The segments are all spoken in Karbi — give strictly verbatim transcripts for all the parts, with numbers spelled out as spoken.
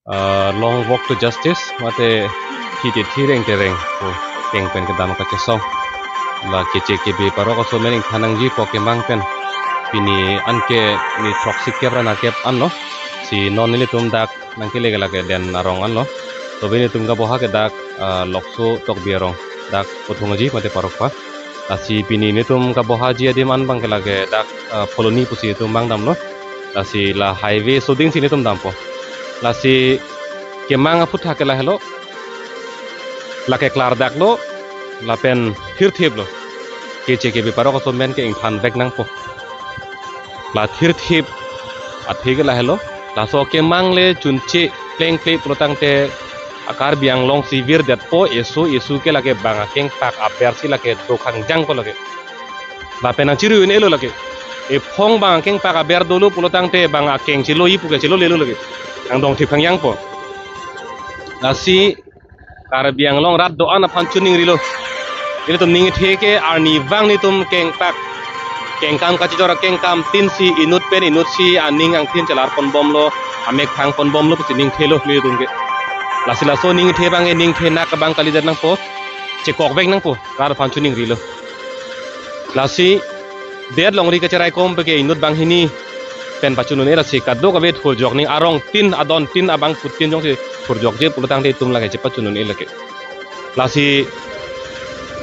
ah, long walk to justice, mate thi te thi, reng te reng pu keng pen kedam kachesong. La K C K B parok aso amen ingthan nangji pu kemang pen pini anke ni throksi kep ra nerkep anlo. Si non nelitum dak nangkele ke lake Den arong anlo. Tobi nelitum kaboha ke dak, ah, Lokso Tokbi arong, dak Pothung Aji mate parok pa. Lasi pini nelitum kabohaji adim an abang ke lake dak, ah, Phuloni pusi itum abang damlo. Lasi la highway soding si nelitum dampo. Lasi kemang aphuthak ke lahelo. Lake klardaklo, lapen thirthiplo. K C K B parok aso amen ke ingthan vek nangpo. La thirthip athe ke lahelo. Laso kemang le chunche plengple pulotangte a Karbi Anglong si virdetpo, eso eso ke lake bang akengpak aber si lake dokhang jangpo lake. Lapen nangchirui un-elo lake. Ephong bang akengpak aber dolo pulotangte bang akeng cheloji pu ke chelolelo lake. Nangdongthip khangjangpo. Lasi Karbi Anglong rat do-an aphan chuningrilo. Ilitum ningthe ke arnivang nelitum kengpak, kengkam kachijor akengkam tin si inut pen inut si aning angthin chelar ponbomlo, amek thang ponbomlo pusi ningthelo nelitum ke. Lasi laso ningthe abang ke ningthe nak abang kalidet nangpo, chekok vek nangpo, rat aphan chuningrilo. Lasi det longri kacherai kom peke inut banghini pen pachun un-e, lasi kadokave thurjok ning arong tin adon tin abang putin jongsi thurjokje pulotangte itum lake chepachun un-e lake. Lasi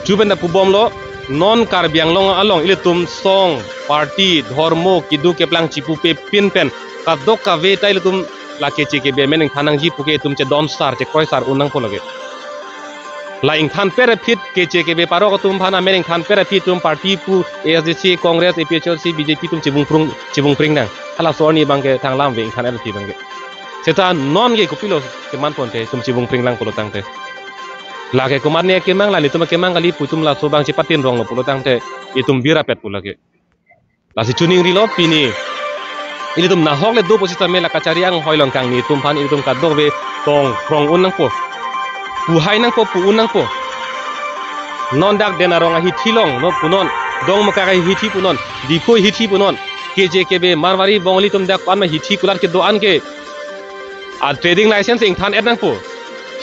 chu pen ta pubomlo, non Karbi Anglong along ilitum song, party, dhormo, keduk keplang chipupe pin pen kadokave ta ilitum la K C K B amen ingthan nangji puke itum chedon sar, chekroi sar un nangpo lake. La ingthan per aphi K C K B parok atum aphan amen ingthan per aphi itum party pu A S D C, Congress, A P H L C, B J P atum chibungprung, chibungpring nang. Halaso arni abang ke thang lam ve ingthan er aphi abang ke. Seta non ke kopilo keman ponte itum chibungpring lang pulotangte. Lake komatne kemang, la nelitum kemang kali pu itum laso abang chepatin ronglo pulotangte itum birapet pu lake. Lasi chuningrilo pini. Ilitum nahok le do pusitame la kachari anghoi along kangni atum aphan ilitum kadokave tong krong un nangpo. Pu hai nangpo, pu un nangpo. Non dak Den arong ahithi along, no punon, Dongmukak ahithi punon, Diphu ahithi punon, K J K B Marwari Bongali atum dak pan ma hithi kulat kedo-an ke. A trading license ingthan et nangpo.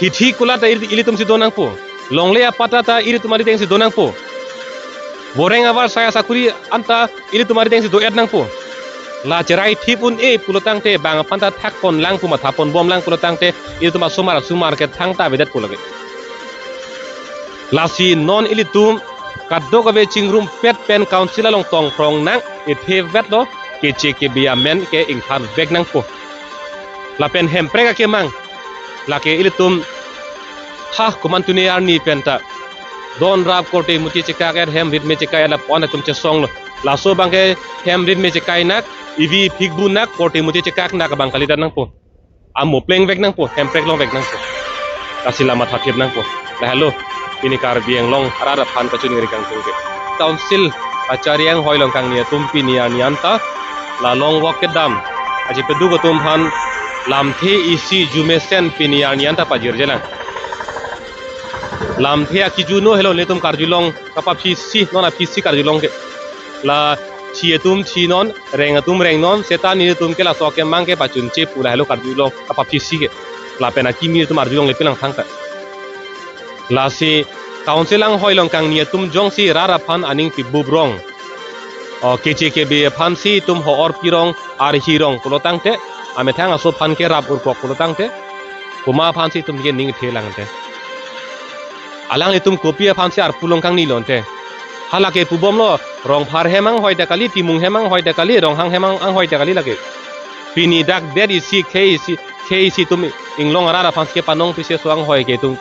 Hithi kulat ta ili-, ilitum si do nangpo. Longle apatta ta ilitum arideng si do nangpo. Boreng avar saya sakuri anta ilitum arideng si do et nangpo. La cherai thip un-e pulotangte bang aphan ta thak pon lang pu matha ponbom lang pulotangte ilitum asomar asomar ke thangta avedet pu lake. Lasi non ilitum kadokave chingrumpet pen council along tong krong nang, ethe vetlo K C K B amen ke ingthan vek nangpo. Lapen hemprek akemang lake ilitum ha komantu ne arni pen ta don rap korte muti chekak et hem rit me chekak et lapu-an atum chesonglo. Laso abang ke hem rit me chekak nak, ivi phikbu nak, korte muti chekak nak abang kalidet nangpo. Amo pleng vek nangpo, hemprek long vek nangpo. Lasi la matha thip nangpo. Lahelo pini Karbi Anglong arat aphan kachiningri kangtung ke. Council kachari anghoi along kangni atum pini arni anta la long walk kedam aji peduk atum aphan lamthe isi jumesen pini arni anta pajirjelang. Lamthe akijuno helo nelitum karjulong kapaphi si, non aphi si karjulong ke. La thi atum thi non, reng atum reng non, seta nelitum ke laso akemang ke pachunche pu lahelo karjulong kapaphi si ke. Lapen akimi atum arjulongle pilang thangta. Lasi council anghoi along kangni atum jongsi rat aphan aning pibup rong, o, K C K B aphan si itum ho-or pirong, arhi rong pulotangte, amethang aso aphan ke rap urkok pulotangte, komat aphan si itum ke ningthe langte. Alanglitum kopi aphan si arpu long kangni lonte. Halake pubomlo, Rongphar hem anghoi ta kali, Timung hem anghoi ta kali, Ronghang hem ang-, anghoi ta kali lake. Pini dak det isi, khei isi, khei isi atum inglong arat aphan si kepanong pisi aso anghoi ke itum